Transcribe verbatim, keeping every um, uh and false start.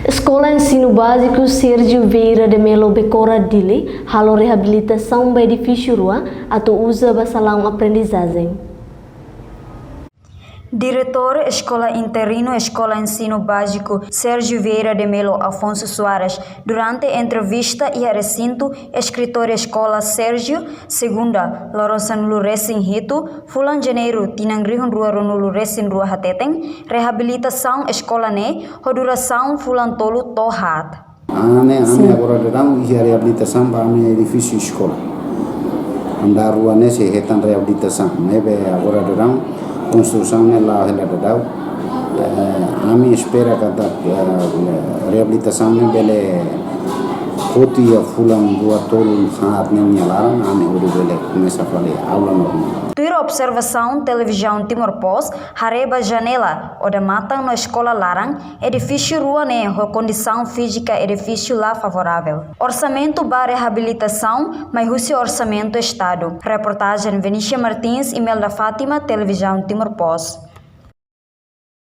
Eskola Ensinu Báziku Sérgio Vieira de Mello Becora Dili halo reabilitasaun ba edifísiu rua atu uza ba salaun aprendizajen. Diretór Eskola Interinu Eskola Ensinu Báziku Sérgio Vieira de Mello Afonso Soares, durante entrevista iha resintu eskritóriu eskola Sérgio, segunda, loron sanulu resin hitu, fulan Janeiru, tinan rihun rua ruanulu resin rua hateten, reabilitasaun eskola ne'e ho durasaun fulan tolu to'o haat. Ami, ami agora daudaun iha reabilitasaun ba ami edifísiu eskola. Andár rua ne'e sei hetan reabilitasaun. Ne'ebé agora daudaun konstrusaun ne'e la'o hela daudaun. Eh, ami espera katak, eh, reabilitasaun ne'e bele hotu iha fulan rua tolu haat ne'e nia laran, ami hodi bele komesa fali aula normál. Tuir observasaun Televizaun Timor Post, haree ba janela, odamatan no eskola laran, edifísiu rua ne'e ho kondisaun fízika edifísiu la favorável. Orsamentu ba reabilitasaun mai husi orsamentu Estadu. Reportajen Venícia Martins, Imelda Fátima, Televizaun Timor Post.